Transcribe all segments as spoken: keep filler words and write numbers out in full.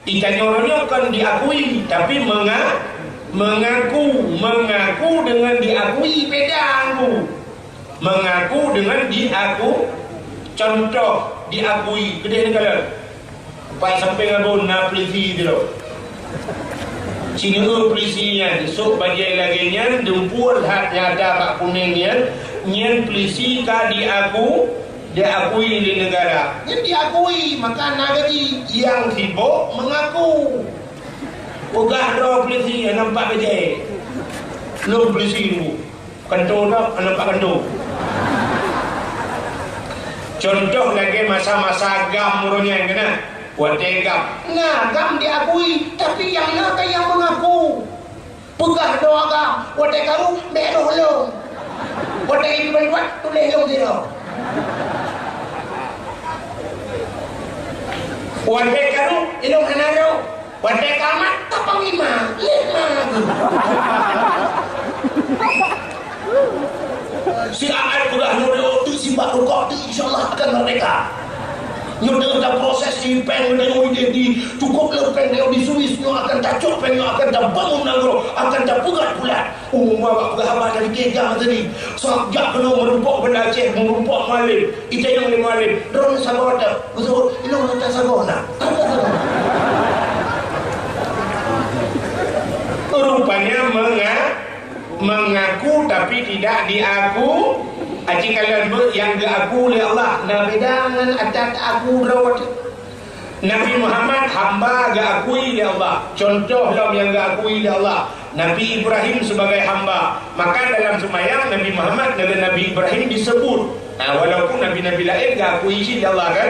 Itanyoe nyoe kon diakui, tapi menga-, mengaku. Mengaku dengan diakui beda, Angku. Mengaku dengan diaku-, contoh, diakui. Keudeh neukalon. Pat sampéng abon na peulisi sidroe. Sineueu peulisi nyan, sôk bajée lagée nyan, deumpue that nyata bak kunéng nyan, nyan peulisi ka diaku-, diakui lé neugara. Nyan diakui, maka na gaji. Nyang sibok mengaku. Peugah droe peulisi nyang nampak bajée. Lôn peulisi nunggu. Kantô dak, aneuk bak kantô. Contoh lagée masa-masa GAM uroe nyan keunan. Watée GAM. Nah, GAM diakui, tapi nyang na ka nyang mengaku. Peugah doa GAM, watée karu, bék roh lôn. Watée ibantuan, tuléh lôn sidroe. Watée karu, ilôn hana roh. Watée ka mat, tapang lima, lima. Si Aat peugah nyoe teuk simbak rukok teuk, insya Allah akan merdeka. Nyoe teuk taproses di péng, nyoe di, di, cukup le péng nyoe di Swiss, nyoe akan tacok péng, nyoe akan tabangun nanggroe, akan tapeugah bulat. Oh, babah peugah haba dari tiga tadi. Sok jak keunoe meurumpok Banda Aceh, meurumpok Mualem. Itanyong lé Mualem, "Droeneuh sagoe teuh?" Geuseuôt, "Ilôn hana sagoe na." Rupanya menga-, mengaku tapi tidak diaku. Aci kalon beuh nyang geuaku lé Allah, na beda ngon ata teuaku droe. Nabi Muhammad hamba geuakui lé Allah. Contoh lom nyang geuakui lé Allah, Nabi Ibrahim sebagai hamba. Maka dalam seumayang Nabi Muhammad dengan Nabi Ibrahim disebut. Nah, walaupun nabi-nabi laén geuakui cit lé Allah, kan?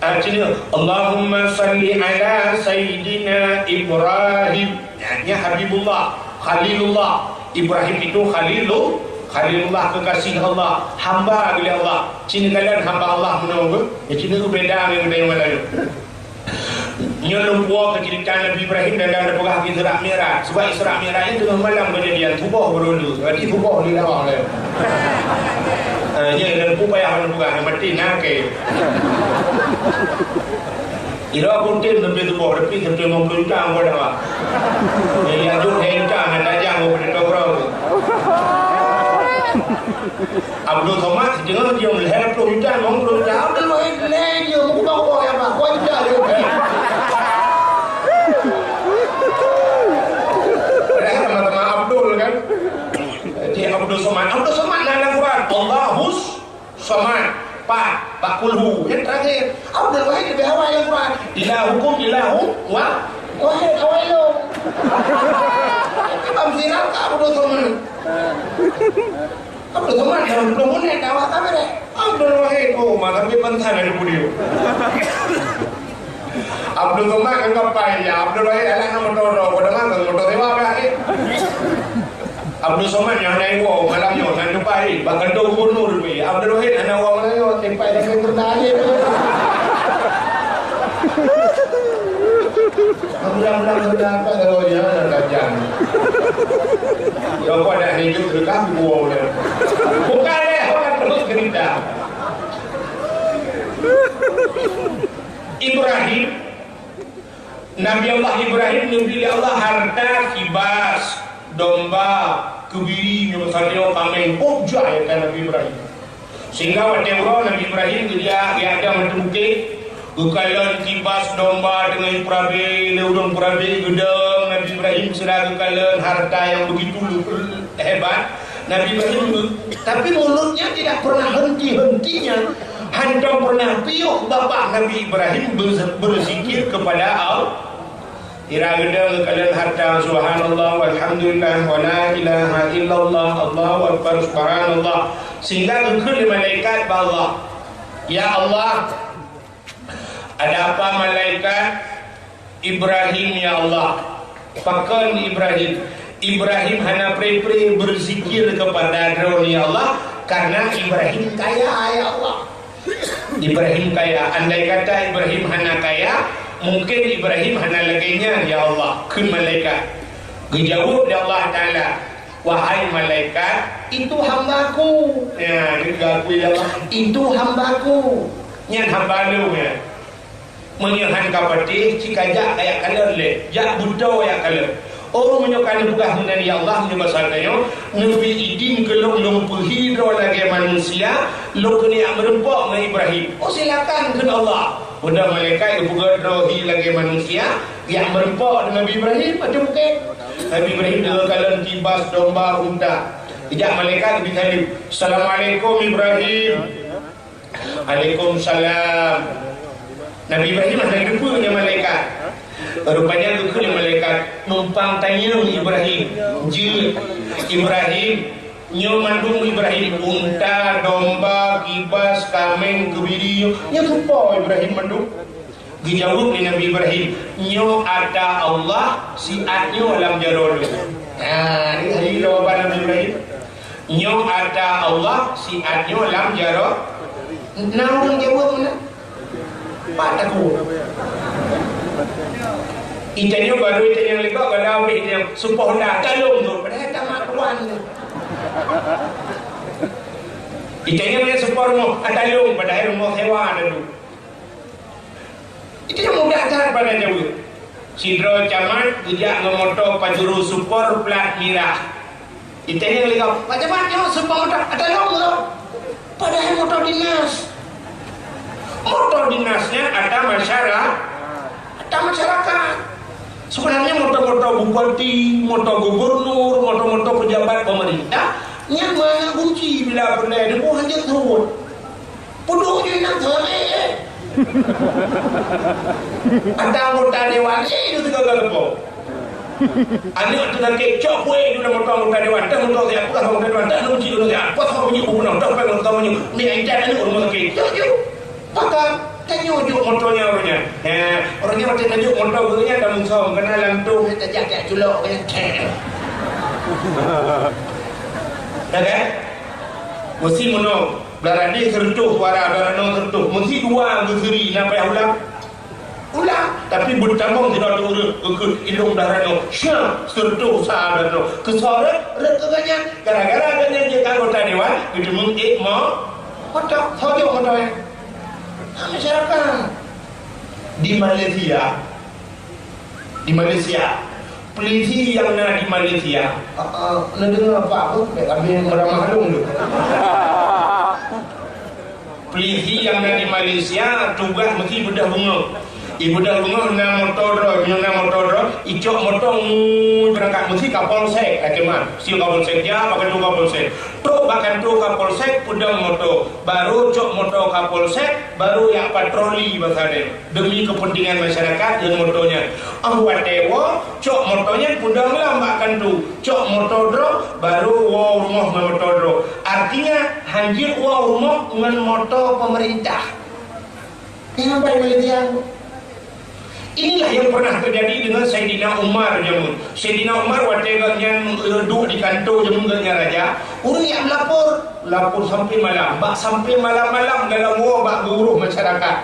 Artinya, "Allahumma salli ala Sayyidina Ibrahim." Nyan, nyan Habibullah, Khalilullah. Ibrahim itu Khalilu-, Khalilullah, kekasih Allah, hamba geuh lé Allah. Cina kalon hamba Allah meunoe geuh, ya cina geuh beda ngon geutanyoe malam nyoe. Nyoe lôn puwoe keu ceurita Nabi Ibrahim dan, dan peugah Isra Mi'raj. Sebab Isra Mi'raj nyan teungoh malam keujadian, suboh baru lheueh. Berarti suboh lheueh awak lé. Ah, nyan lôn payah lôn peugah, maté na kèe. Ira pun tem leubeh tuboh, tapi satu lima puluh juta angkot awak. Jadi, aduh, hai juta, hana tajang, oh, pada tau berapa. Abdul Somad, setengah jam, lima puluh juta, lima puluh juta. Abdul Wahid, lé je, mukubah-kubah, ya, Pak. Kuat juta, dia. Padahal sama-sama Abdul, kan? Jadi, Abdul Somad. Abdul Somad, dalam Quran, Allahus Somad, pat, bak kulhu. Yang terakhir, Abdul Wahid lebih awal dalam Quran. Ilahukum ilahu wa-, wahid, awal lo. Tapi bang viral ka Abdul Somad. Abdul Somad dalam sepuluh menit dah awak kafir, eh. Abdul Wahid, oh, malam dia pensan ada video. Abdul Somad kan kapai, ya. Abdul Wahid anak nama Toro, kau dengar kan, motor sewa kan, eh? Abdul Somad nyang hana iwoe malam nyoe, hana tupai, bak kantô gubernur weh. Abdul Wahid hana woe malam nyoe, tupai lam kantô dah akhé. Mudah-mudahan benar apa kalau dia ada tajam. Ya, apa ada hidup dekat gua udah. Bukan lé, orang terus cerita. Ibrahim Nabi Allah Ibrahim neubri lé Allah harta kibas, domba, keubiri, nyoe sajoe kaméng, boh jai keu Nabi Ibrahim. Sehingga watée uroe Nabi Ibrahim geujak, geujak dong ateueh bukét, geukalon kibas, domba teungoh peurabe, lé ureuëng peurabe, geudong Nabi Ibrahim sira geukalon harta nyang begitu hebat. Nabi Ibrahim, tapi mulutnya tidak pernah henti-hentinya. Hantom pernah piôh bapak Nabi Ibrahim ber-, berzikir kepada Allah. Ira geudong kalian harta, subhanallah, walhamdulillah, wala ilaha illallah, Allahu akbar, subhanallah. Sehingga geukheun lé malaikat bak Allah, "Ya Allah, ada apa malaikat?" Ibrahim, ya Allah. Pakon Ibrahim? Ibrahim hana pre-pre berzikir kepada Droeneuh, ya Allah, karena Ibrahim kaya, ya Allah. Ibrahim kaya. Andai kata Ibrahim hana kaya, mungkin Ibrahim hana lagée nyan, ya Allah, kheun malaikat. Geujaweueb lé Allah Taala, "Wahai malaikat, itu hambaku." Ya, geukheun lé Allah, "Itu hambaku." Nyan hamba lôn, ya. Meunyoe han ka patéh, cit ka jak, ka jak kalon lé. Jak beutoe jak kalon. Oh, meunyoe ka neupeugah meunan, "Ya Allah, meunyoe basa tanyoe, neubi idin keu lôn, lôn peuhi droe lagée manusia, lôn keuneuk jak meureumpok ngon Ibrahim." Oh, silakan, kheun Allah. Udah malaikat geupeugah droe hi lagée manusia, jak meureumpok deungon Nabi Ibrahim, ateueh bukét. Nabi Ibrahim deungon kalon kibas, domba, unta. Geujak malaikat geubi saleuem, "Assalamualaikum, Ibrahim." "Waalaikumsalam." Nabi Ibrahim hana geuteupeue nyan malaikat. Rupanya geukheun lé malaikat, "Numpang tanyong Ibrahim. Jeuet, Ibrahim, nyoe mandum Ibrahim, unta, domba, kibas, kaméng, keubiri, nyoe, nyoe soe po Ibrahim mandum?" Geujaweueb lé Nabi Ibrahim, "Nyoe ata Allah, siat nyoe lam jaroe lôn." Nah, nyoe jawaban Nabi Ibrahim. "Nyoe ata Allah, siat nyoe lam jaroe." Na ureuëng jaweueb meunan? Pat takot. Itanyong baru, itanyong likot, kalau habéh itanyong, "Soe po ata?" Talong tu, padahai tamat tuan tu. Itanyong, "Soe po rumoh?" "Talong," padahai rumoh sewa ata tu. Itu nyang mudah that bak jaweueb. Sidroe camat geujak ngon moto Pajero Super plat mirah. Itanyong lé gob, "Pak Camat, nyoe soe po moto?" "Ata lôn lôn." Padahai moto dinas. Moto dinas nyan ata masyara-, ata masyarakat. Sebenarnya moto-moto bupati, moto gubernur, moto-moto pejabat pemerintah, nyan meunan gunci bila peureulèe deungoe hanjeuet thon. Peuduek jih nang thon, eh, eh. Ada anggota dewan, eh, itu segala lepo. Aneuk tu sakét, cok kueh dulu moto anggota dewan. Dah moto siap, peugah anggota dewan. Dah nunci dulu siap. Pas kau bunyi, bunyi, dah pai moto bunyi. Ni ai dah aneuk rumah sakit. Cok, cok. Pakar, tanyoe jok motonya ureueng nyan. Ha, ureueng nyan watèe tajok moto geuh nyan dah musong, keunan lam dum tajak-jak culok nyan. Dah kan? Meusi meunoe, blah radeh seureutôh suara, blah ranoe seureutôh. Meusi dua geuseuri, na payah ulang? Ulang, tapi beutamong sidroe ureueng geukheun ilong blah ranoe. Syah, seureutôh sa blah ranoe. Keusoe rhot, rhot keu gobnyan. Gara-gara gobnyan jeuet keu anggota dewan, geuteumeung ék mo-, moto, soe jok moto nyan? Nah, masyarakat. Di Malaysia, di Malaysia, polisi nyang na di Malaysia, ah, ah, neudeungoe apa, apa, habéh meuramah lôn tu. Polisi nyang na di Malaysia tugaih meusti beudôh beungoh. Ibeudôh beungoh na moto droe, meunyoe na moto droe, icok moto ngui beurangkat meusti Kapolsek, ka cuma, si Kapolsek, ya, bak kantor Kapolsek. Trok bak kantor Kapolsek, peudong moto, baru cok moto Kapolsek, baru jak patroli basa deh. Demi kepentingan masyarakat ngon moto nyan. Ah, watèe woe, cok moto nyan peudong lam bak kantu, cok moto droe, baru woe rumoh ngon moto droe. Artinya, hanjeuet woe rumoh ngon moto pemerintah. Nyan ban Malaysia. Inilah yang pernah terjadi dengan Saidina Umar jameun. Saidina Umar watèe gobnyan, eh, duek di kanto jameun gobnyan raja, ureueng jak meulapor, lapor sampai malam. Bak sampai malam-malam dalam woe bak geuuroh masyarakat.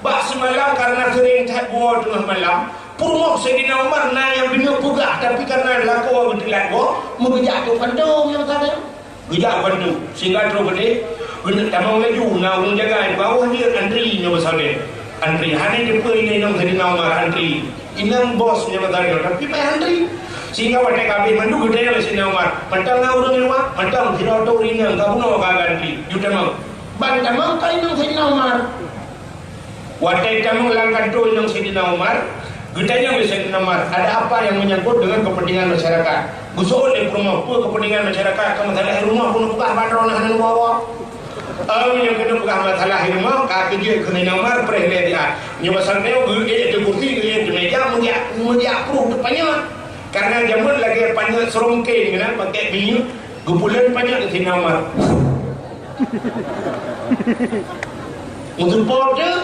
Bak simalam karena sering that woe teungoh malam, peurumoh Saidina Umar na nyang keuneuk peugah, tapi karena lakoe geuteulat woe, meugeujak trok kantô nyang tadi. Geujak kantô, sehingga trok keudéh, keuneuk tamong laju, na ureueng jaga di bawah jeuet antri nyoe beusabe. Antri, hana teupeue inong Saidina Umar antri. Inong bos nyoe beusabe, tapi payah antri. Sehingga watèe ka habéh mandum geutanyong lé Saidina Umar, "Mantong na ureueng di luwa?" "Mantong, sidroe tôh ureueng inong, ka bunoe ka antri." Ju tamong. Ban tamong ka inong Saidina Umar. Watèe tamong lam kantô inong Saidina Umar, geutanyong lé Saidina Umar, "Ada apa yang menyangkut dengan kepentingan masyarakat?" Geuseuôt lé peurumoh, "Peue kepentingan masyarakat? Ka masalah rumoh pun peugah ban droeneuh hana neubawa." Oh, nyang keuneuk peugah masalah rumoh, ka keujeuet keu Saidina Umar, preh lé dia. Nyoe basa nyoe geuék di kursi, geuék di meja, meujak, meujak pruh teupanyöt. Karena jameun lagèe panyöt seurungkeng keunan, pakèk minyeuk, geupulen panyöt Saidina Umar. Meuteupot teuh,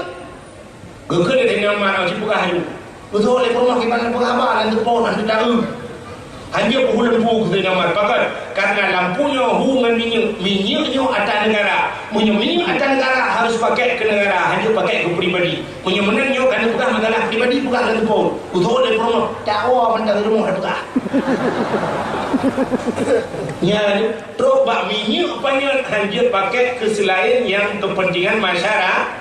geukheun lé Saidina Umar, "Ci peugah laju." Beutôi lé peurumoh kiban peugah haba lam teupot, lam teudaeu. Hanjeuet peuhu lampu keu Saidina Umar. Pakon? Karena lampu nyoe hu ngon minyeuk. Minyeuk nyoe ata negara. Meunyoe minyeuk ata negara, harus pakèk keu negara, hanjeuet pakèk keu pribadi. Meunyoe meunan nyoe ka neupeugah masalah pribadi, peugah lam teupot. Beutôi lé peurumoh, dakwa mantong di rumoh tapeugah. Nyan, trok bak minyeuk panyöt hanjeuet pakèk keu seulaén nyang kepentingan masyara-,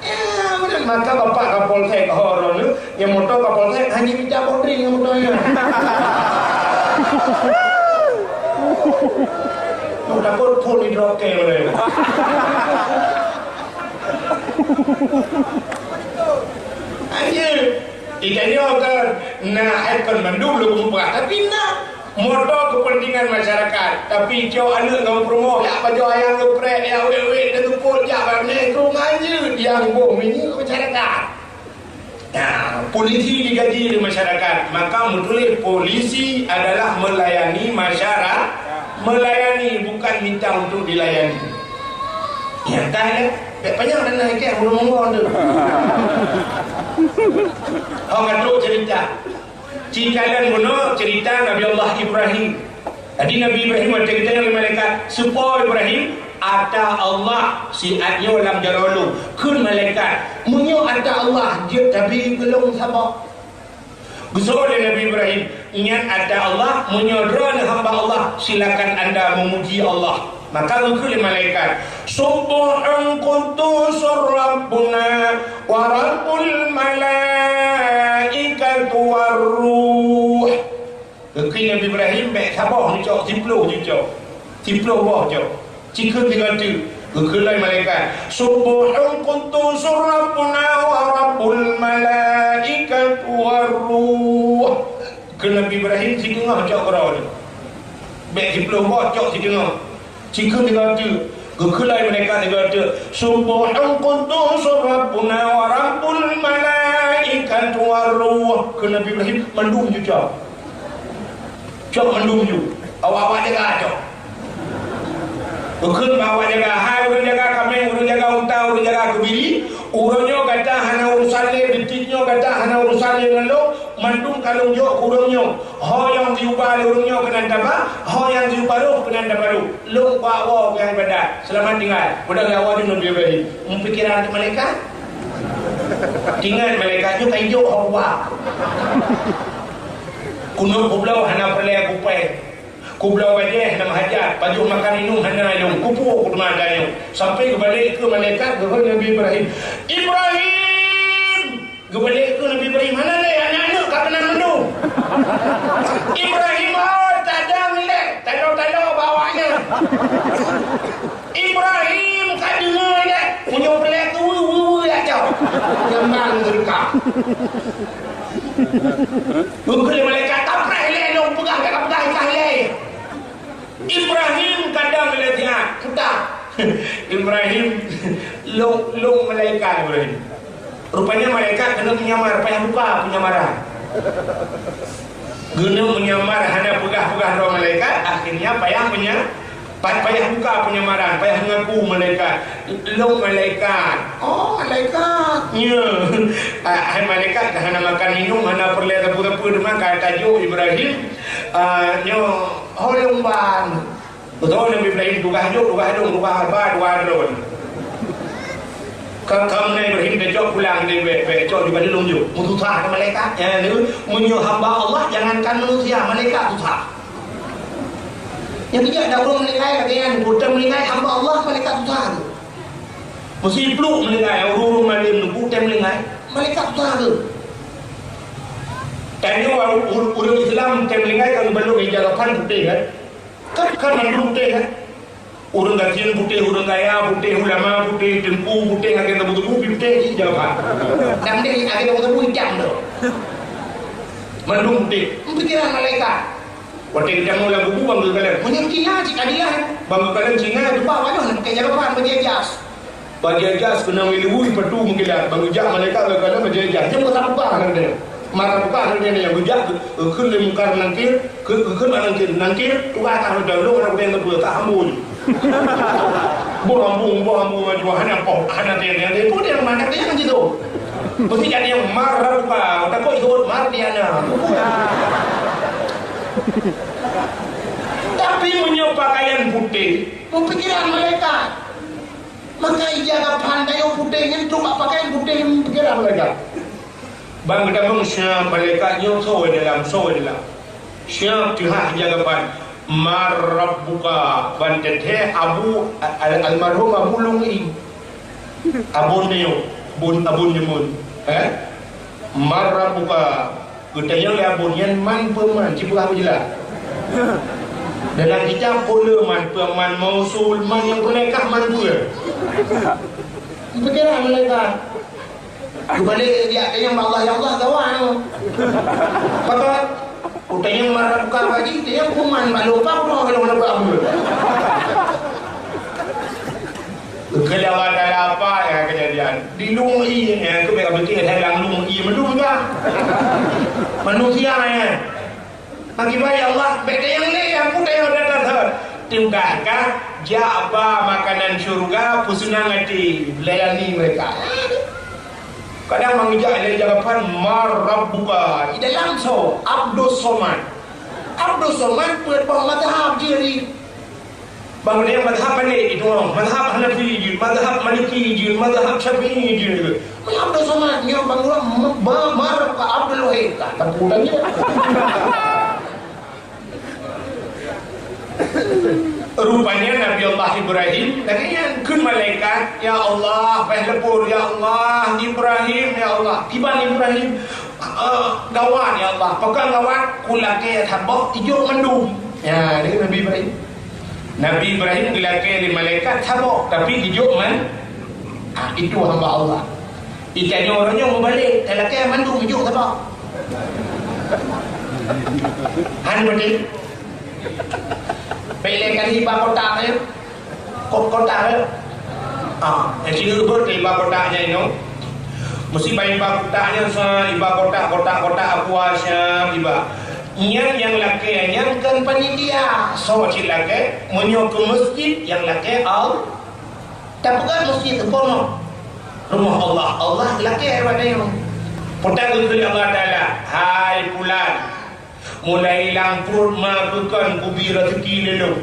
Ya, betul. Maka bapak Kapolsek, oh, orang tu, yang motor Kapolsek hanya minta bodring yang motor ni. Nak takut pun di drop ke mana? Hanya, ikan nyoe kan, nah, ikon mandum lu berubah. Tapi nak, motor kepentingan masyarakat, tapi cok aneuk ngon peurumoh, jak pajoh ayam geuprek, jak wék-wék dan tupot, jak barneh, keu ngan jeuet nyang boh minyeuk masyarakat. Nah, polisi digaji oleh masyarakat, maka meutuléh polisi adalah melayani masyarakat, melayani, bukan minta untuk dilayani. Nyata ya, bèk panyang dan naik ya, belum ngomong tu. Hong aduh cerita. Ci kalon bunoe cerita Nabi Allah Ibrahim. Jadi Nabi Ibrahim watèe geutanyong lé malaikat, "Soe po Ibrahim?" "Ata Allah siat nyoe lam jaroe lôn." Kheun malaikat, "Meunyoe ata Allah, jeuet tabi keu lôn saboh." Geuseuôt lé Nabi Ibrahim, "Nyan ata Allah, meunyoe droeneuh hamba Allah, silakan anda memuji Allah." Maka geukheun lé malaikat, "Subbuhun quddusun Rabbuna wa Rabbul malaikati war ruh." Geukheun Nabi Ibrahim, "Bèk saboh neucok, siploh neucok. Siploh boh cok." Ci kheun sigoe teuk. Geukheun lé malaikat, "Subbuhun quddusun Rabbuna wa Rabbul malaikati war ruh." Kheun Nabi Ibrahim, "Sideungoh cok keudroe nyoe. Bèk siploh boh, cok sideungoh." Ci kheun sigoe teuk. Geukheun lé malaikat sigoe teuk, "Subbuhun quddusun Rabbuna wa Rabbul malaikati war ruh." Kheun Nabi Ibrahim, "Mandum ju cok. Cok mandum ju. Awak-awak jaga cok." Geukheun bak awak jaga, hai ureueng jaga kaméng, ureueng jaga unta, ureueng jaga keubiri, uroe nyoe gata hana urusan lé, detik nyoe gata hana urusan lé ngon lôn, mandum ka lôn jok keu ureueng nyoe. Ho nyang jiuba lé ureueng nyoe keunan taba, ho nyang jiuba roh keunan tabaroh. Lôn bak woe keu ibadat. Seulamat tinggai. Padahai awak nyoe Nabi Ibrahim. Meupikiran keu malaikat? Ingat malaikat nyoe ka ijok ho uba. Keuneuk kubloe hana peureulèe kupai. Kubloe bajèe hana meuhajat, pajoh makan minum hana lôn, kupuwoe kuteuma tanyoe. Sampai geubalek keu malaikat geukheun Nabi Ibrahim, "Ibrahim!" Geubalek keu Nabi Ibrahim, "Hana lé, aneuk-aneuk ka keunan mandum." Ibrahim, oh, tadong ilèe, talo-talo bak awaknyan. Ibrahim ka deungoe ilèe, meunyoe peureulèe keu weu, weu, weu, ya, cok. Nyambang teuka. Geukheun lé malaikat, "Tapreh ilèe lôn peugah, ka peugah ikah ilèe." Ibrahim kadang ilèe siat, peugah. Ibrahim, lôn, lôn malaikat Ibrahim. Rupanya malaikat keuneuk menyamar, payah buka penyamaran. Keuneuk menyamar hana peugah-peugah droe malaikat, akhirnya payah penya-, Pa-, payah buka penyamaran, payah mengaku malaikat. Lôn malaikat. Oh, malaikat. Ya. Ah, hai malaikat, ka hana makan minum, hana peureulèe sapeue-sapeue, teuma ka tajok Ibrahim. Ah, nyoe, ho lôn ban. Beutôi Nabi Ibrahim tugaih jok, tugaih lôn, tugaih ba, tugaih droe. Ka, ka meunan Ibrahim tacok pulang, dia bèk, bèk cok juga lôn jok. Meususah keu malaikat. Ya, ni, meunyoe hamba Allah, jangankan manusia, malaikat susah. Nyang keujak dak ureueng meuninggai lagèe nyan, ureueng meuninggai hamba Allah, malaikat susah tu. Meusi pluek meuninggai, ureueng-ureueng malém tu, ureueng meuninggai, malaikat susah tu. Tanyoe ureueng, ureueng Islam teuh meuninggai kan balok ija kafan putéh kan? Kan, kan mandum putéh kan? Ureueng gasien putéh, ureueng kaya putéh, ulama putéh, teungku putéh, lagèe teungku putéh, ija kafan. Dan deh lagèe teungku itam tu. Mandum putéh. Pikiran malaikat. Watèe geutanyoe lam kubu bang geukalon. Meunyoe Cina cit adilah. Bang geukalon Cina, teuma awak nyoe hana pakèk ija kafan, bajèe jas. Bajèe jas keunong ileubui patu meukilat. Bang geujak malaikat geukalon bajèe jas. Nyoe meusaboh buka hana geutanyoe. Meusaboh buka hana geutanyoe. Geujak, geukheun lé Mungkar Nangkir, geukheun bak Nangkir. Nangkir, tuha ka hana geutanyoe, hana geutanyoe, ka hambo ju. Boh hambo, boh hambo maju, hana poh, hana teuntèe. Peue nyang mana teuntèe situ? Meusti jadi nyang mar buka, takot ikot mar di ana. Tapi meunyoe pakaian putéh, meupikiran malaikat. Maka ija kafan tanyoe putéh nyan trok bak pakaian putéh, meupikiran malaikat. Bang geutamong siap malaikat nyoe soe dalam, soe dalam. Siap teuhah ija kafan. "Man rabbuka?" Ban teuntèe Abu, al-, almarhum Abu Lung I. Abu Neo. Bun, abon nyoe bun. Eh? Man rabbuka. Geutanyong lé abon nyan man peue man, ci peugah beujeulaih. Dalam kitab peue le man, peue man mausul, man nyang peureulèe kah man peue. Pikiran malaikat. Geubalek jak tanyong bak Allah, "Ya Allah, gawa nyoe." Pakon? Utanyong man rabbuka bagi, tanyong peue man bak lôn, pakon lôn, lôn, lôn, lôn. Keu Allah Taala apa nyang keujadian? Di lueng ié, eh, keu bèk beutôi hai lam lueng ié meudum ka. Manusia, eh. Bagi baik Allah, bèk tayang lé, aku tayang datang. Tugaih kah, jak ba makanan syurga, peuseunang até, layani mereka. Kadang meungeujak lé jawaban, "Man rabbuka?" Di dalam soe? Abdus Somad. Abdus Somad peuet boh mazhab jih. Bang, nyang mazhab Malik itu, mazhab Hanafi jih, mazhab Maliki jih, mazhab Syafi'i jih. Abdul Somad nyoe bang, ba, mar ka Abdul Wahid ka, tapi bukan dia. Rupanya Nabi Allah Ibrahim lagèe nyan kheun malaikat, "Ya Allah, bèk leupah, ya Allah, Ibrahim, ya Allah." Kiban Ibrahim, "Ah, gawat, ya Allah." Pakon gawat, kulakèe saboh ijok mandum. Ya, dia Nabi Ibrahim. Nabi Ibrahim geulakèe lé malaikat saboh, tapi geujok man-, ah, itu hamba Allah. Itanyoe uroe nyoe meubalek, talakèe mandum jok saboh. Han beutôi. Peureulèe kali ba kotak nyan. Ko-, kotak nyan. Ah, nyang sinoe beutôi ba kotak nyan inoe. Meusti ba, iba kotak nyan sa, iba kotak, kotak, kotak aqua sa, iba. Nyan nyang lakèe nyan kon panitia. Soe cit lakèe? Meunyoe keu masjid nyang lakèe Allah. Tapeugah masjid teupeu rumoh Allah, Allah lakèe bak tanyoe. Peue geukheun Allah Taala, "Hai pulan, mulai lam pruet ma keu kon kubi raseuki lé lôn,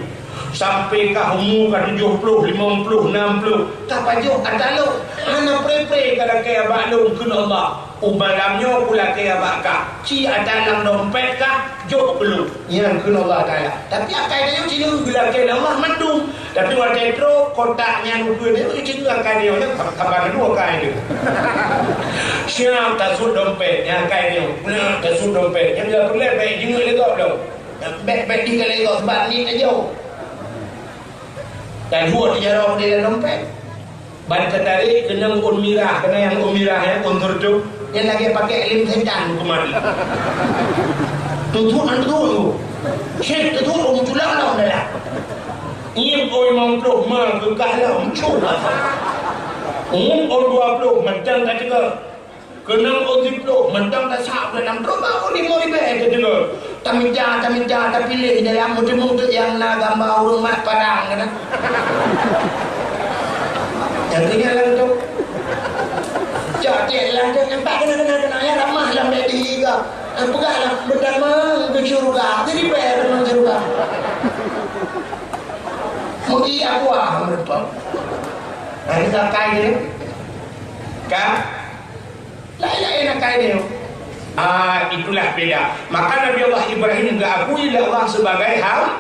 sampoe kah umu ka tujoh ploh, limong ploh, nam ploh, ka pajoh ata lôn, hana pré-pré ka lakèe bak lôn," kheun Allah. "U malam nyoe kulakèe bak kah, ci ata lam dompet kah, jok keu lôn." Nyan kheun Allah Taala. Tapi akai tanyoe ci lheueh geulakèe lé Allah mandum. Tapi watèe trok kotak nyan ukeue nyoe, ci lheueh akai tanyoe nyan, ka-, kaban dua akai nyoe. Siap tasut dompet, nyan akai nyoe. Nah, tasut dompet. Nyan bila peureulèe bèk jingeuet lé gob lom. Bèk, bèk tinggai lé gob, sabab nit ajoe. Dan buet jaroe di dalam dompet. Ban teutarek keunong ôn mirah, keunong nyang ôn mirah, eh, ôn seureutoh. Nyan lagèe pakèk lem setan keumat. Tutup, tutup tu. Cit, tutup, ôn tulang lam dalam. Ngieng ôn limong ploh ma keu kah lam, cul lah. Ngieng ôn dua ploh, mantong ka teuka. Keunong ôn siplôh, mantong tasak dalam, teuma ôn limong ribèe teudeungoe. Tamita, tamita, tapiléh dalam, meuteumé teuk nyang na gamba ureueng mat padang keunan. Nyang keu nyan lam tu. Cok cek lam tu, nampak keunan, keunan, keunan, nyang ramah lam bèk di iga. Nyang peugah lam, "Beutamong keu syeuruga." Jadi bèk tamong syeuruga. Meugi aqua meureumpok. Nah, ini ka kai dia. Ka Laén-laén akai nyoe. Ah, itulah beda. Maka Nabi Allah Ibrahim geukui lé Allah sebagai ham-,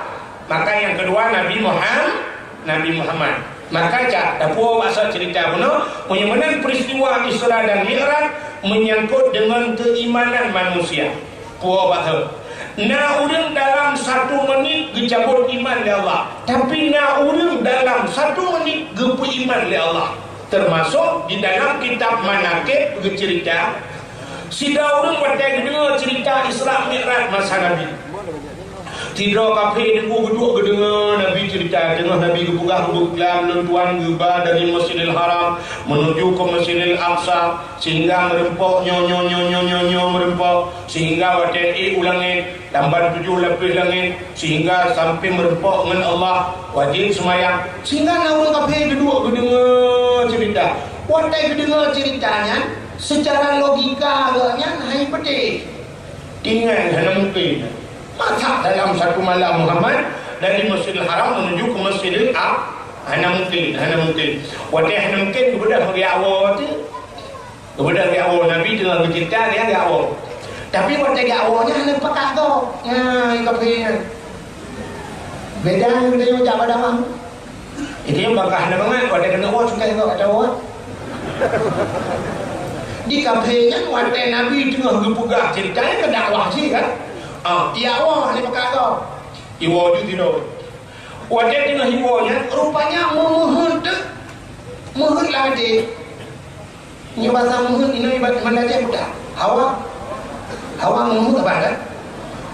maka nyang keudua Nabi Muham-, Nabi Muhammad. Maka cak, tapuwoe bak soe ceurita bunoe, meunyoe meunan peristiwa Isra dan Mi'raj menyangkut deungon keimanan manusia. Puwoe bak soe. Na ureueng dalam satu menit geucabut iman lé Allah, tapi na ureueng dalam satu menit geupeuiman lé Allah. Teumasok di dalam kitab Manaqib geuceurita, sidroe ureueng watèe geudeungoe ceurita Isra Mi'raj masa Nabi. Sidroe kafé teungku geuduek geudeungoe Nabi ceurita, teungoh Nabi geupeugah, "Geupeuklam lôn Tuhan geuba dari Masjidil Haram meunuju keu Masjidil Aqsa, sehingga meureumpok nyoe, nyoe, nyoe, nyoe, nyoe, nyoe meureumpok, sehingga watèe ék u langèt, lamban tujoh lapéh langèt, sehingga sampoe meureumpok ngon Allah, wajéb seumayang." Sehingga na ureueng kafé geuduek geudeungoe ceurita. Watèe geudeungoe ceurita nyan, seucara logika gobnyan hai peudeh. Tinggai hana mungken. Masa dalam satu malam Muhammad dari Masjidil Haram menuju ke Masjidil Aq-, hana mungken, hana mungken. Watèe hana mungken, geubeudôh geujak woe teuh. Kemudian geujak woe, Nabi teungoh geuceurita, geujak woe. Tapi watèe geujak woe nyan hana pakat gob. Nyan, kafé nyan. Beda ngon geutanyoe jak padang. Geutanyoe bak kah hana mangat, watèe keuneuk woe, sukèh gob, ata woe. Di kafé nyan watèe Nabi teungoh geupeugah ceurita nyan keu dakwah cit kan. Ah, iwoe lé meukat gob. Iwoe ju sidroe. Watèe teungoh iwoe nyan, rupanya meumeuheuet teuk. Meuheuet lam até. Nyoe basa meuheuet inoe ibarat mandacet buta. Hawa. Hawa meuheuet apa kan?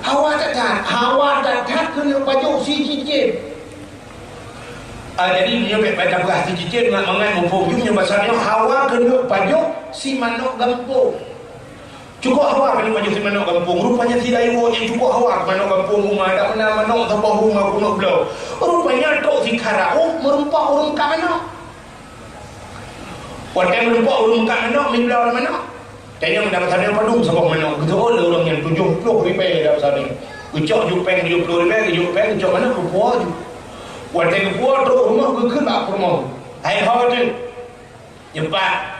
Hawa that-that. Hawa that-that keuneuk pajoh si cicém. Ah, jadi nyoe bèk baca peugah si cicém mangat-mangat muphom ju nyoe basa nyoe hawa keuneuk pajoh si manok gampông. Cukôp hawa keuneuk pajoh si manok gampông. Rupanya si dayuwok nyang cukôp hawa keu manok gampông uma, dak meunan manok saboh uma keuneuk bloe. Rupanya trok si karaoh meureumpok ureueng meukat manok. Watèe meureumpok ureueng meukat manok, mibloe manok. Tanyong dak meusabe padum saboh manok. Geuteuôt lé ureueng nyan tujoh ploh ribèe dak meusabe. Geucok ju péng tujoh ploh ribèe, geucok péng, geucok manok, geupuwoe ju. Watèe geupuwoe trok rumoh geukheun bak peurumoh. Hai ho teuh. Nyeumpat.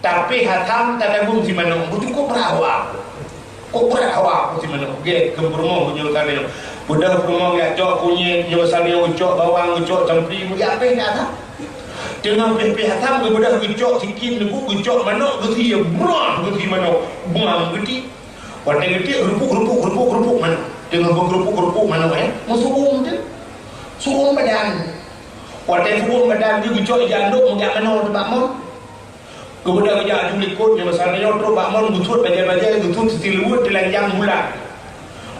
Tapi hasam tadagong si manok, cukôp brat hawa. Cukôp brat hawa si manok. Gèt keu peurumoh nyoe sabe. Beudôh peurumoh jak cok kunyit, nyoe sabe geucok bawang, geucok campli, jak pèh dak hasam. Teungoh pèh-pèh hasam, geubeudôh geucok sikin, geucok manok, geusie, brah, geusie manok. Buang geuti. Watèe geuti, rupuk, rupuk, rupuk, rupuk manok. Teungoh beurupuk-rupuk manok, eh, meusu'um teuh. Su'um badan. Watèe su'um badan geucok ija andok meugak manoe teubak mon. Geubeudôh geujak aju likot nyoe masa nyoe trok bak mon geusuet bajèe-bajèe geusuet siluweue teulanjang bulat.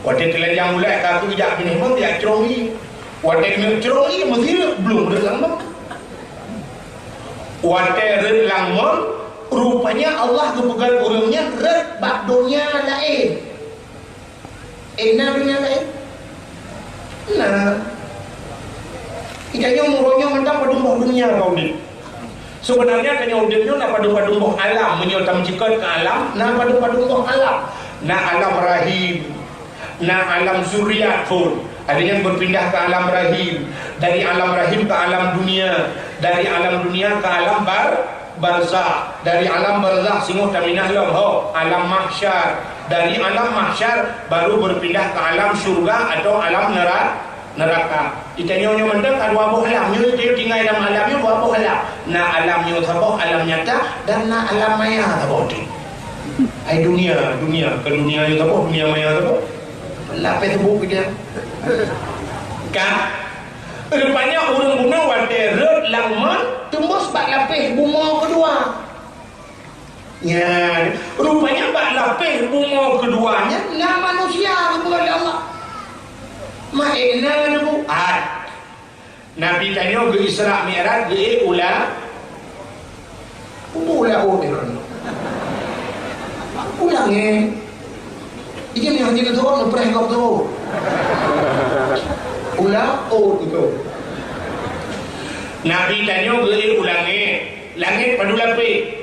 Watèe teulanjang bulat ka geujak binéh mon jak crông ié. Watèe geuneuk crông ié meusireuk blong rhot lam mon. Watèe rhot lam mon, rupanya Allah geupeugah ureueng nyan rhot bak donya laén. Eh, na donya laén? Na. Geutanyoe uroe nyoe mantong padum boh donya ka udép. Seubeunarnya tanyoe udép nyoe na padum-padum boh alam. Meunyoe tameuceukat keu alam, na padum-padum boh alam. Na alam rahim, na alam zuriat phôn. Ada nyang berpindah ke alam rahim. Dari alam rahim ke alam dunia. Dari alam dunia ke alam bar-, barzakh. Dari alam barzakh singoh taminah lom ho, alam mahsyar. Dari alam mahsyar baru berpindah ke alam syurga atau alam nera-, neraka. Geutanyoe nyoe mantong ka dua boh alam. Nyoe geutanyoe tinggai lam alam nyoe dua boh alam. Na alam nyoe saboh, alam nyata, dan na alam maya saboh teuh. Ai dunia, dunia, ke dunia nyoe saboh, dunia maya saboh. Lapéh teubuk geutanyoe. Ka? Rupanya ureueng bunoe watèe rhot lam mon teumbôh bak lapéh bumoe keudua. Nyan, rupanya bak lapéh bumoe keudua nyan na manusia geupeugah lé Allah. Maék na neubuat. Nabi tanyoe geu-Isra Mi'raj geuék u la-, u laôt nyan. U langèt. Ijin nyang jeuet teuôt neupreh gob teuôt. U laôt itu. Nabi tanyoe geuék u langèt. Langèt padum lapéh?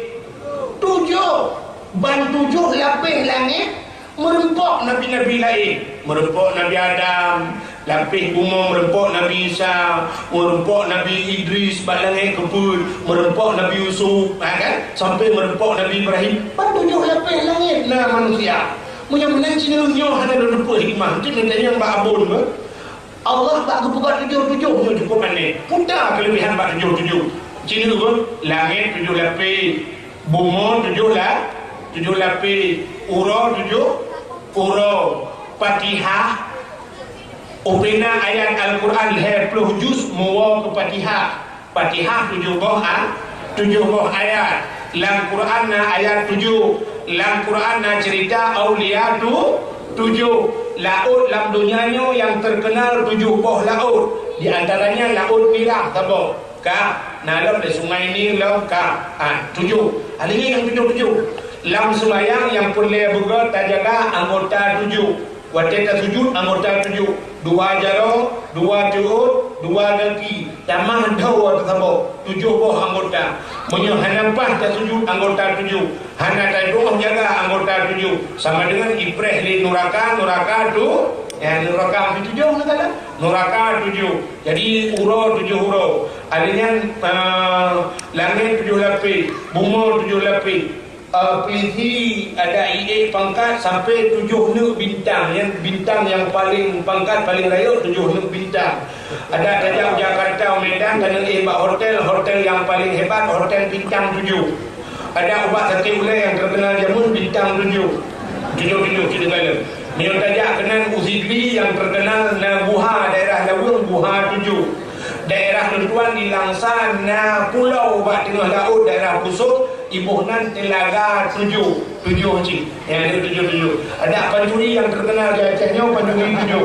Tujoh. Ban tujoh lapéh langèt meureumpok nabi-nabi laén. Meureumpok Nabi Adam, lapéh bumoe meureumpok Nabi Isa, meureumpok Nabi Idris bak langèt keupeuet, meureumpok Nabi Yusuf, ha kan? Sampai meureumpok Nabi Ibrahim. Ban tujoh lapéh langèt na manusia. Meunyoe meunan sineuk nyoe hana lôn teupeu hikmah, mungkin neutanyong bak Abon beuh. Allah bak geupeugah tujoh-tujoh nyoe cukup aneh. Peue ta keuleubehan bak tujoh-tujoh? Sineuk beuh, langèt tujoh lapéh, bumoe tujoh la-, tujoh lapéh, uroe tujoh uroe, Fatihah, ubena ayat Al-Quran lhèe ploh juz meuwoe keu Fatihah. Fatihah tujoh boh a-, tujoh boh ayat. Lam Quran na ayat tujoh. Lam Quran na cerita aulia tu-, tujoh. Laôt lam donya nyoe nyang terkenal tujoh boh laôt. Di antaranya Laôt Mirah saboh. Ka, na lom lé Sungai Nil lom ka. Ha, tujoh. Akhirnya nyang tujoh-tujoh. Lam seumayang nyang peureulèe beugoe tajaga anggota tujoh. Watèe tasujut anggota tujoh, dua jaroe, dua teuôt, dua gaki, tamah dhoe teusaboh, tujoh boh anggota. Meunyoe hana paih tasujut anggota tujoh, hana tadu'oh jaga anggota tujoh, sama deungon ipreh lé nuraka, nuraka tu, ya, nuraka api tujoh na kala, nuraka tujoh. Jadi uroe tujoh uroe. Ada nyan, eh, langèt tujoh lapéh, bumoe tujoh lapéh. Eh, pulisi ada ié pangkat sampai tujoh neuk bintang. Nyan bintang nyang paleng pangkat paleng rayeuk tujoh neuk bintang. Ada tajak Jakarta, Medan, taneuk éh bak hotel, hotel nyang paleng hebat, hotel bintang tujoh. Ada ubak sakét ulèe nyang teukeunal jameun Bintang Tujoh. Tujoh-tujoh cit teuka lé. Meunyoe tajak keunan u Sigli nyang teukeunal na guha daerah Laweueng, Guha Tujoh. Daerah lôn tuan di Langsa na pulo bak teungoh laôt daerah Pusot, iboh nan Telaga Tujoh. Tujoh cit. Nyang tujoh-tujoh. Ada pancuri nyang teukeunal di Aceh nyoe, pancuri tujoh.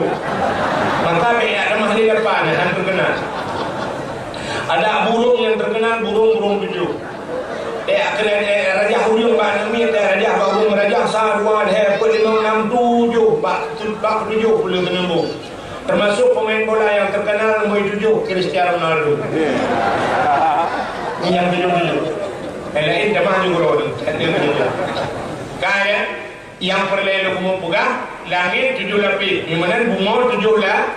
Maka bèk jak tamah lé lapan nyang teukeunal. Ada burông nyang teukeunal, burông-burông tujoh. Eh, keunan, eh, rajah ureueng bak aneuk miet, eh, rajah bak ureueng rajah, sa, dua, lhèe, peuet, limong, nam, tujoh, bak, bak tujoh peuleue keuneuk bông. Teumasok peumain bola nyang teukeunal nomor tujoh, Cristiano Ronaldo. Nyan nyang tujoh-tujoh. Nyang laén tamah ju keudroe tu. Ka, ya? Nyang peureulèe lôn peugah, langèt tujoh lapéh, nyoe meunan bumoe tujoh la-,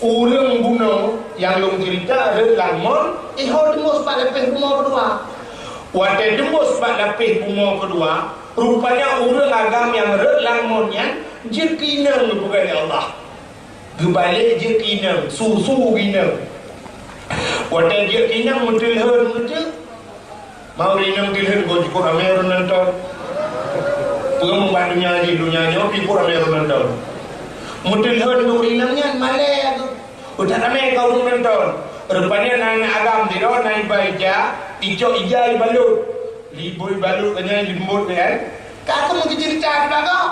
ureueng bunoe nyang lôn ceurita rhot lam mon, iho teumbôh bak lapéh bumoe keudua. Watèe teumbôh bak lapéh bumoe keudua, rupanya ureueng agam nyang rhot lam mon nyan jeuet keu inong geupeugah lé Allah. Geubalek jeuet keu inong, su-su keu inong. Watèe jeuet keu inong meuteulhon meuteuk, Mau inong tilheun goe jipot ramé ureueng nonton. Peue bak donya jih, donya nyoe pih pot ramé ureueng nonton. Meutilheun lé ureueng inong nyan malèe geuh. Utak ramé ka ureueng nonton. Rupanya na aneuk agam sidroe na iba ija, icok ija ibalot. Libôi balot ka nyan leumbot kan. Ka aku meukeujeuet that bak gob.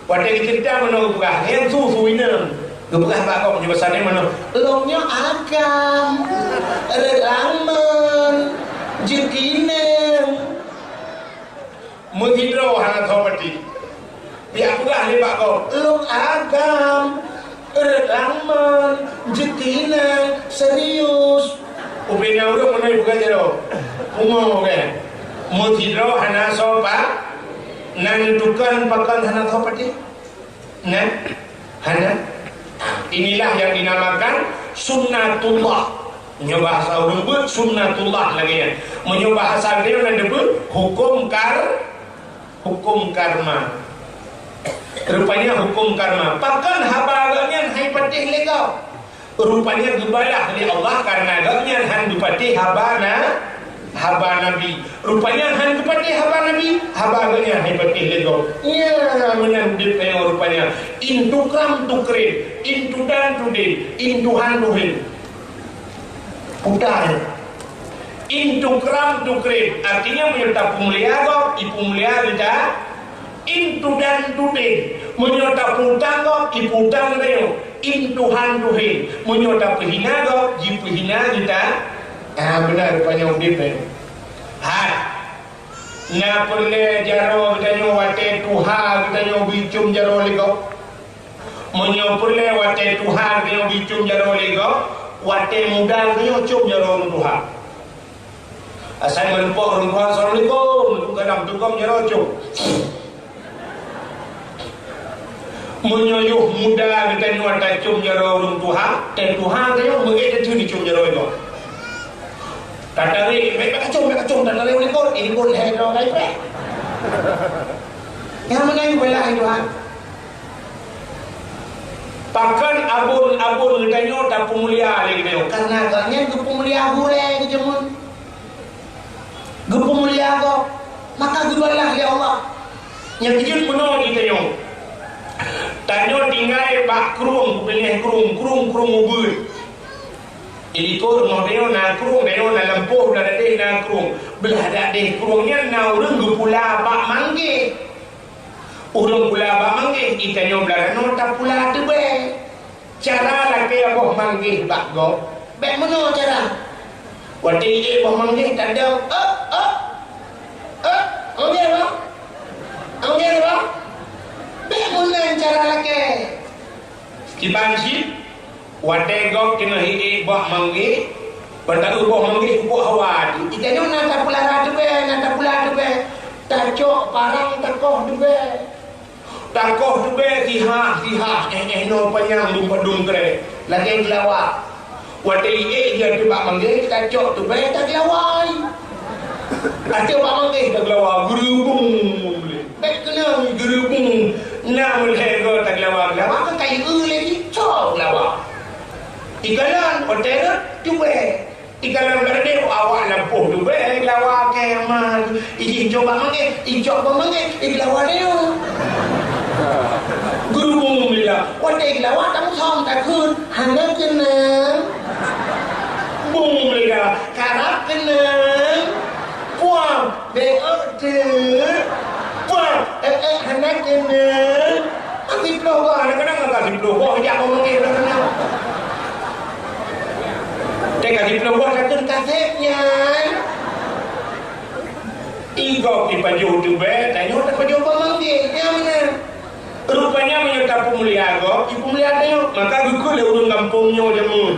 Watèe geuceurita meunoe geupeugah, "Lhèe su-su inong." Geupeugah bak gob nyoe basa nyan meunoe, "Lôn nyoe agam, rhot lam mon, jeuet keu inong." Meusidroe hana soe patéh. Pih peugah lé bak gob, "Lôn agam, rhot lam mon, jeuet keu inong, serius." Ubé na ureueng meunoe peugah jaroe. Pungo kan? Meusidroe hana soe pa-, na neutukang pakon hana soe patéh? Na? Hana? Inilah yang dinamakan sunnatullah. Meunyoe bahasa ureueng beuet, sunnatullah lagèe nyan. Meunyoe bahasa geutanyoe na teupeue, huköm kar-, huköm karma. Rupanya huköm karma. Pakon haba gobnyan han patéh lé gob? Rupanya geubalah lé Allah karena gobnyan han geupatéh haba na-, haba Nabi. Rupanya han geupatéh haba Nabi, haba gobnyan han patéh lé gob. Nyan meunan udép tanyoe rupanya. Intu kram tu krim, intu dan tu den, intu han tu hen. Putar. Intu kram tu krim, artinya meunyoe tapeumulia gob, ipeumulia geuta. Intu dan tu den, meunyoe tapeutang gob, ipeutang geutanyoe. Intu han tu hen, meunyoe tapeuhina gob, jipeuhina geuta. Ah, beuna rupanya udép nyan. Hai. Na peureulèe jaroe geutanyoe watèe tuha geutanyoe bicom jaroe lé gob. Meunyoe peureulèe watèe tuha geutanyoe bicom jaroe lé gob, watèe muda geutanyoe com jaroe ureueng tuha. Asai meurumpok ureueng tuha, "Assalamualaikum." Kadang tukang jaroe com. Meunyoe yoh muda geutanyoe tacom jaroe ureueng tuha, teuh tuha geutanyoe meuék teuh dicom jaroe gob. Tatarek, "Bèk, bèk kacom, bèk kacom," tatarek u likot, i likot lhèe droe ka ipreh. Nyang meunan beulah i Tuhan. Pakon abon-abon geutanyoe tapeumulia lé geutanyoe? Karena gobnyan geupeumulia gurèe geujameun. Geupeumulia gob, maka geubalah lé Allah. Nyang keujeuet meunoe geutanyoe. Tanyoe tinggai bak krueng, bak binéh krueng, krueng-krueng ubeut. Di likot rumoh tanyoe na krueng, tanyoe na lampôh, blah dat deh na krueng. Blah dat deh krueng nyan na ureueng geupula bak manggéh. Ureueng pula bak manggéh, geutanyoe blah ranoe tapula teubèe. Cara lakèe boh manggéh bak gob, bèk meunoe cara. Watèe iék boh manggéh tadong, "Ôk, ôk, ôk, manggéh, boh. Manggéh, boh." Bèk meunan cara lakèe. Kiban cit, watèe gob teungoh iék boh manggéh, bak taeu boh manggéh pupuk hawa teuh. Geutanyoe na tapeulara teubèe, na tapula teubèe. Tacok parang takoh teubèe. Takoh teubèe sihah-sihah, éh-éh noe panyang dum padum krèk, lagèe geulawa. Watèe iék jih ateueh bak manggéh, tacok teubèe tageulawai. Ateueh bak manggéh tageulawa, geureubung. Bèk keunong geureubung, na meulhèe goe tageulawa, geulawa kan kayée lé jih, cok geulawa. Ikalon, watèe rhot, teubèe. Di dalam gardin awak lampôh tu bèk, geulawa kèe ma. Ijih cok bak manggèe, ijok bak manggèe, igeulawa lé. Guru bungong lila, watèe geulawa tamusang takheun, hana keunong. Bungong lila, karab keunong. Puang, bèk teuk. Puang, eh, eh, hana keunong. Ka siploh boh, kadang-kadang ka siploh boh, jak bak manggèe hana keunong. Teuka siploh boh takheun kasép nyan. Igob ipajoh tubèe, tanyoe tapajoh bak manggèe, nyan meunan. Rupanya meunyoe tapeumulia gob, ipeumulia tanyoe. Maka geukheun lé ureueng gampông nyoe jameun.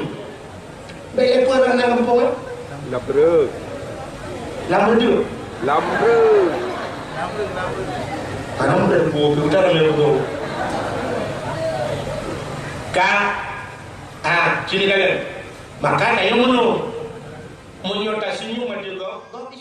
Bèk lé peue rana gampông, eh? Lam reuk. Lam reuk. Lam reuk. Lam reuk, lam reuk. Lam reuk, bu, bu, bu, bu. Ka, ah, sini kalian. Maka tanyoe meunoe. Meunyoe taseunyum ateueh gob, gob